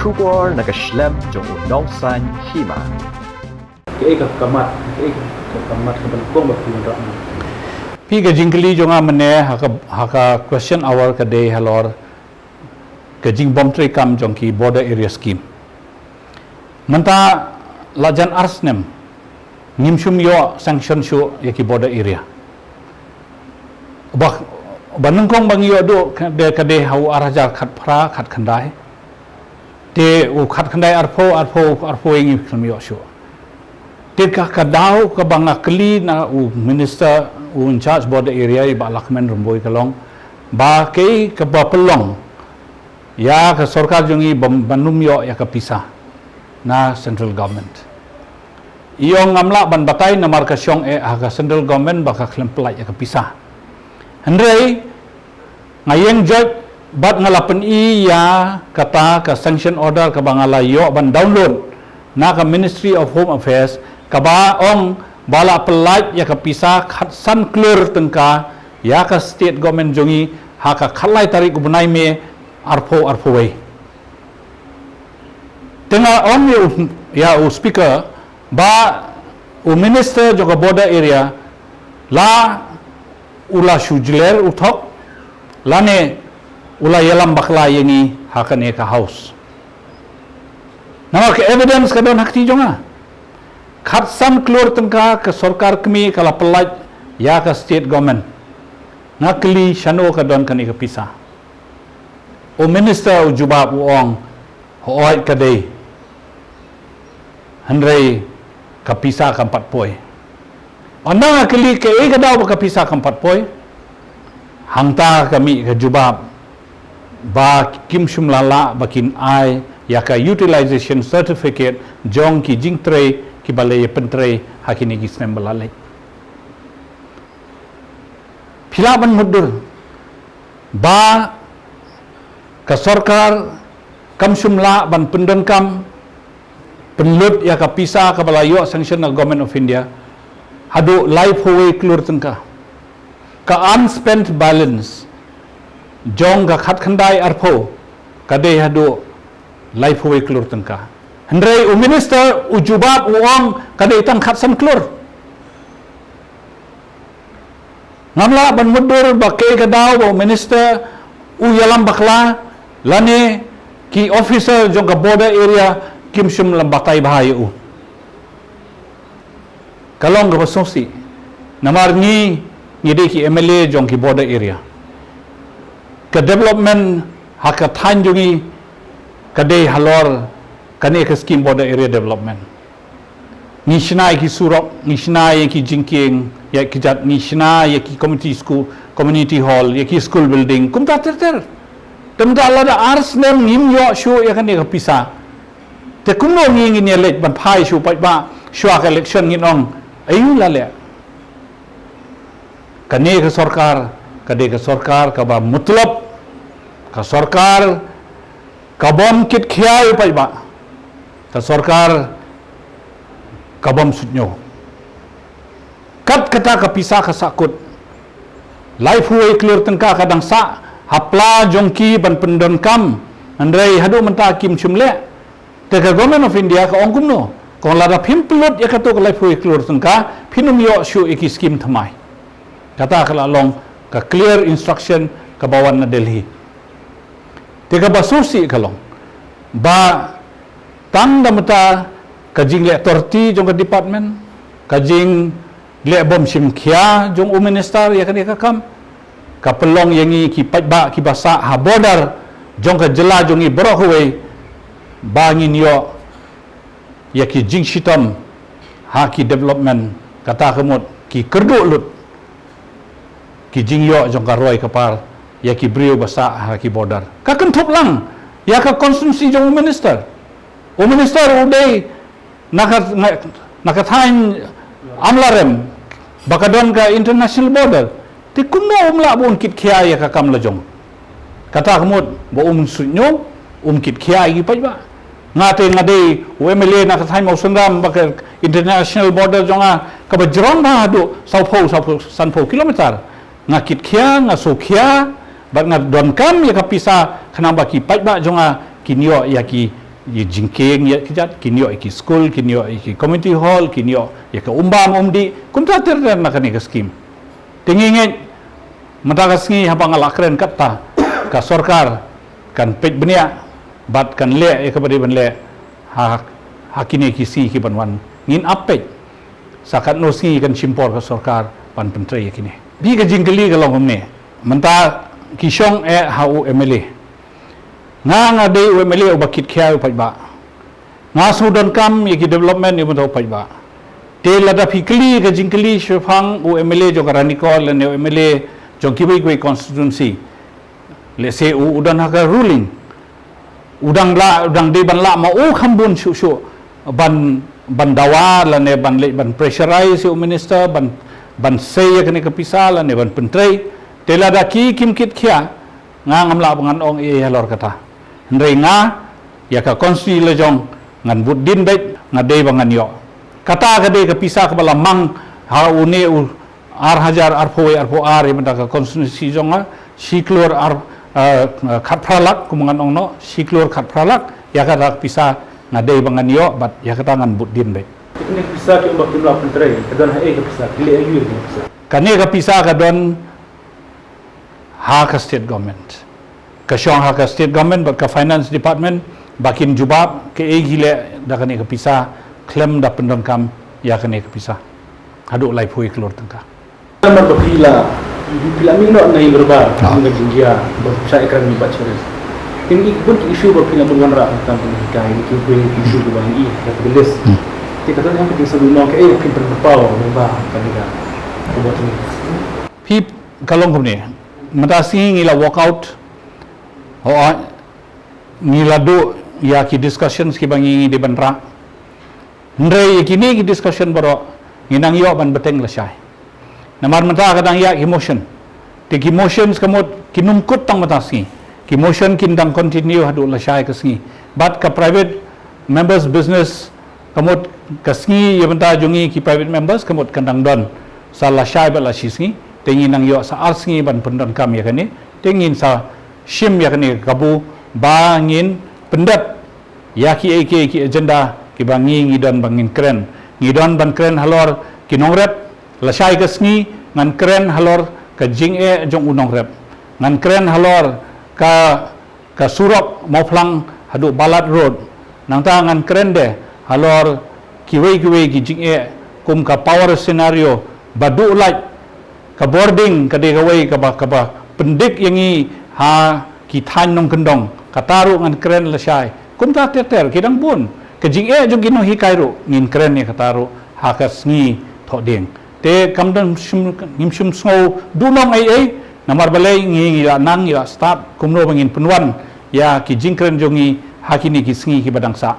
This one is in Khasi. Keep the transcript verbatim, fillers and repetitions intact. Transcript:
Khubor na ka shlem jong u Nongsaiñ Hima. Kaei ka kamat, kaei ka kamat ka ban kong ba phi wanrah? Phi, ka jingkylli jong nga mynne ha ka, ha ka question hour ka dei halor ka jingbym treikam jong ki border area scheme. Mynta la jan ar snem ngim shym ïoh sanction shuh ïa ki border area. Ba, ba nyngkong ba ngi ïoh duh ka dei, ka dei ha u ar hajar khatphra khatkhyndai. Te u khatkhyndai arphew, arphew, arphew ngi khlem ïoh shuh. Te ka, ka daw kaba nga kylli na u minister u in charge border area i Bah Lahkmen Rymbui ka long ba kaei kaba pynlong ïa ka sorkar jong ngi ban, ban ym ïoh ïa ka pisa na central government. I ong ngam lah ban batai namar ka shong eh ha ka central government ba ka khlem pyllait ïa ka pisa. Hynrei nga ïeng joit bad nga la pyni ïa kata ka sanction order kaba nga la ïoh ban download na ka Ministry of Home Affairs, kaba ong ba la pyllait ïa ka pisa khatsan klur tyngka ïa ka state government jong ngi ha ka khatlai tarik u bnai May arphew arphew wei. Te nga ong ïa u, ïa u speaker ba u minister jong ka border area la u la shu jler u thok lane u la ïalam bakla ïa ngi ha kane ka house. Namar ka evidence ka don ha kti jong nga. Khatsan klur tyngka ka sorkar kmie ka la pyllait ïa ka state government. Nga kylli shano ka don kane ka pisa. U minister u jubab u ong, hooid ka dei. Hynrei ka pisa kam pat poi. Ynda nga kylli kaei ka daw ba ka pisa kam pat poi, hangta ka mih ka jubab ba kim shym la lah ba kin ai ïa ka utilization certificate jong ki jingtrei kiba la ïa pyntrei ha kine ki snem ba la leit. Phi lah ban mutdur ba ka sorkar kam shym lah ban pyndonkam pynlut ïa ka pisa kaba la ïoh sanction na Government of India haduh laiphew wei klur tyngka. Ka unspent balance jong ka khatkhyndai arphew ka dei haduh laiphew wei klur tyngka. Hynrei u minister u jubab u ong ka dei tang khatsan klur. Ngam lah ban mutdur ba kaei ka daw ba u minister u ïalam bakla lane ki officer jong ka border area kim shym la batai bha ïa u. Ka long kaba sngewsih namar ngi, ngi dei ki M L A jong ki border area. Ka development ha ka thaiñ jong ngi ka dei halor kane ka scheme border area development. Ngi shna ïa ki surok, ngi shna ïa ki jingkieng ïa ki kjat, ngi shna ïa ki community school, community hall, ïa ki school building, kumta ter ter. Te mynta lada ar snem ngim ïoh shuh ïa kane ka pisa, te kumno ngi ngin ïa leit ban phai sha u paidbah shuwa ka election ngin ong aïu la leh? Kane ka sorkar ka dei ka sorkar kaba mutlop, ka sorkar kabym kit khia ïa u paidbah, ka sorkar kabym suidñiew. Kat kata ka pisa ka sahkut, laiphew wei klur tyngka ka dang sah ha pla jong ki ban pyndonkam, hynrei haduh mynta kim shym leh. Te ka Government of India ka ong kumno? Ka ong lada phim pynlut ïa kato ka laiphew wei klur tyngka phin ym ïoh shuh ïa ki scheme thymmai. Kata ka la long ka clear instruction kaba wan na Delhi. Te kaba sngewsih ka long ba tang da mynta ka jingleh torti jong ka department, ka jingleh bym shim khia jong u minister ïa kane ka kam, ka pynlong ïa ngi ki paidbah kiba sah ha border jong ka jylla jong ngi baroh kawei ba ngin ïoh ïa ki jingshitom ha ki development, kata ka mut ki kyrduh lut ki jingïoh jong ka roi ka par ïa ki briew ba sah ha ki border. Ka kynthup lang ïa ka constituency jong u minister. U minister u dei na ka, na, na ka thaiñ Amlarem ba ka don ka international border. Te kumno um lah ba un kit khia ïa ka kam la jong? Kata ka mut ba um suidñiew, um kit khia ïa ki paidbah. Nga te nga dei u M L A na ka thaiñ Mawsynram ba ka international border jong nga kaba jrong bha haduh sawphew, sawphew, sanphew kilometer. Nga kit khia, nga sngewkhia bad nga donkam ïa ka pisa khnang ba ki paidbah jong nga kin ïoh ïa ki Ïa jingkieng ïa ki jait, kin ïoh ïa ki skul, kin ïoh ïa ki community hall, kin ïoh ïa ka umbam umdih, kumta ter ter na kane ka skim. Te ngi ngeit mynta ka sngi haba nga la kren katta, ka sorkar kan peit bniah bad kan leh ïa kaba dei ban leh ha, ha kine ki sngi ki ban wan. Ngin ap peit sa katno sngi kan shim por ka sorkar ban pyntrei ïa kine. Phi, ka jingkylli ka long kumne. Mynta ki shong eh ha u M L A. Nga, nga dei u M L A uba kit khia u paidbah. Nga sngew donkam ïa ki development ïa mynta u paidbah. Te lada phi kylli ka jingkylli shaphang u M L A jong ka Ranikor lane u M L A jong kiwei kiwei constituency, lehse u, u don ha ka ruling, u dang lah, u dang dei ban lah ma u kham bun shuh shuh ban, ban dawa lane ban leh, ban pressurize ïa u minister ban, ban sei ïa kane ka pisa lane ban pyntrei. Te lada ki kim kit khia, nga ngam lah ba ngan ong ei ei halor kata. Hynrei nga, ïa ka constituency la jong, ngan bud dien beit, nga dei ba ngan ïoh. Kata ka dei ka pisa kaba la mang ha une u ar hajar arphew wei arphew ar ïa mynta ka constituency jong nga, shi klur ar, eh, khatphra lak, kum ngan ong noh, shi klur khatphra lak, ïa kata ka pisa nga dei ba ngan ïoh bad ïa kata ngan bud dien beit. Kane ka pisa ki ong ba kim lah pyntrei, ka don ha ei ka pisa, ki leh aïu ïa ka pisa? Kane ka pisa ka don ha ka state government. Ka shong ha ka state government bad ka finance department ba kin jubab kaei ki leh da kane ka pisa, khlem da pyndonkam ïa kane ka pisa haduh laiphew klur tyngka. Namar ba phi la, phi la mih noh na ïing dorbar, ha, na ka jingjia ba phi shah ïakren bad sheriff. Te ngi bun ki issue ba phi la mut wanrah tang, phi hikai, ki, ki issue ba ngi ïa ka list. Hmm. Te ka don ha ka jingsngewbha kaei ba phin pynpaw ba ka, ka, ka, ka, ka, Phi, ka long kumne. Mynta sngi ngi la walk out. Hooid, ngi la duh ïa ki discussions kiba ngi, ngi dei ban rah. Hynrei ïa kine ki discussion baroh ngi nang ïoh ban bteng lashai. Namar mynta ka dang ïaid ki motion. Te ki motions ka mut kin ym kut tang mynta sngi. Ki motion kin dang continue haduh lashai ka sngi. Bad ka private members business, ka mut ka sngi ïa bynta jong ngi ki private members ka mut kan dang don sa lashai bad lashisngi, te ngin nang ïoh sa ar sngi ban pyndonkam ïa kane, te ngin sa shim ïa kane ka kabu ba ngin pyndep ïa kiei kiei ki agenda kiba ngi, ngi don ba ngin kren. Ngi don ban kren halor ki nongrep, lashai ka sngi ngan kren halor ka jingeh jong u nongrep. Ngan kren halor ka ka surok Mawphlang haduh Balat Road. Nangta ngan kren de halor kiwei kiwei ki jingeh kum ka power scenario ba duh lait, ka bording ka dei kawei kaba, kaba pyndik ïa ngi ha ki thaiñ nongkyndong. Kata ruh ngan kren lashai. Kumta ter ter ki dang bun. Ka jingeh jong ki nonghikai ruh ngin kren ïa kata ruh ha ka sngi Thohdieng. Te kam don shim, ngim shym sngew duh nong ei ei, namar balei ngi, ngi la nang, ngi la stad kumno ba ngin pynwan ïa ki jingkren jong ngi ha kine ki sngi kiba dang sah.